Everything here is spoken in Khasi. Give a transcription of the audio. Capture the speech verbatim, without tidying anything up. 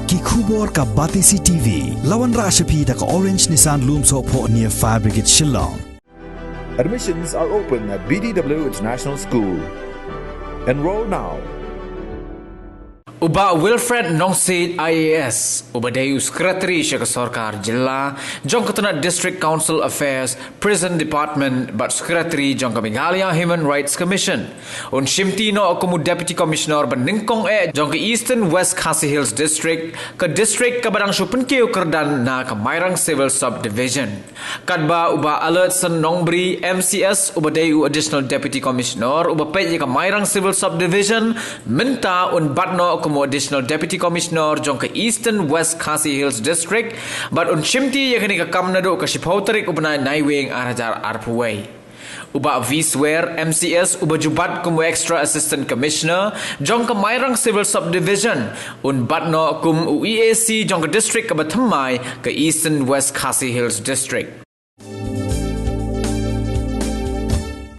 Ki khubor ka Batesi T V. La wanrah sha phi da ka Orange Nissan Lumsohphoh near Fire Brigade Shillong. Admissions are open at B D W International School. Enroll now. U Bah Wilfred Nongsiej I A S, uba dei u Secretary sha ka Sorkar Jylla, jong ka tnat District Council Affairs, Prison Department, bad Secretary jong ka Meghalaya Human Rights Commission, un shimti noh kum u Deputy Commissioner ba nyngkong eh jong ka Eastern West Khasi Hills District, ka district kaba dang shu pynkiew kyrdan na ka Mairang Civil Subdivision. Katba u Bah Alertson Nongbri M C S, uba dei u Additional Deputy Commissioner, uba peit ïa ka Mairang Civil Subdivision, mynta un bat noh kum u Additional Deputy Commissioner jong ka Eastern West Khasi Hills District, bad un shimti ïa kane ka kam naduh ka shiphew tarik u bnai Naiwieng ar hajar arphew wei. U Bah V Swer M C S, uba ju bat kum u Extra Assistant Commissioner jong ka Mairang Civil Subdivision, un bat noh kum u E A C jong ka district kaba thymmai, ka Eastern West Khasi Hills District.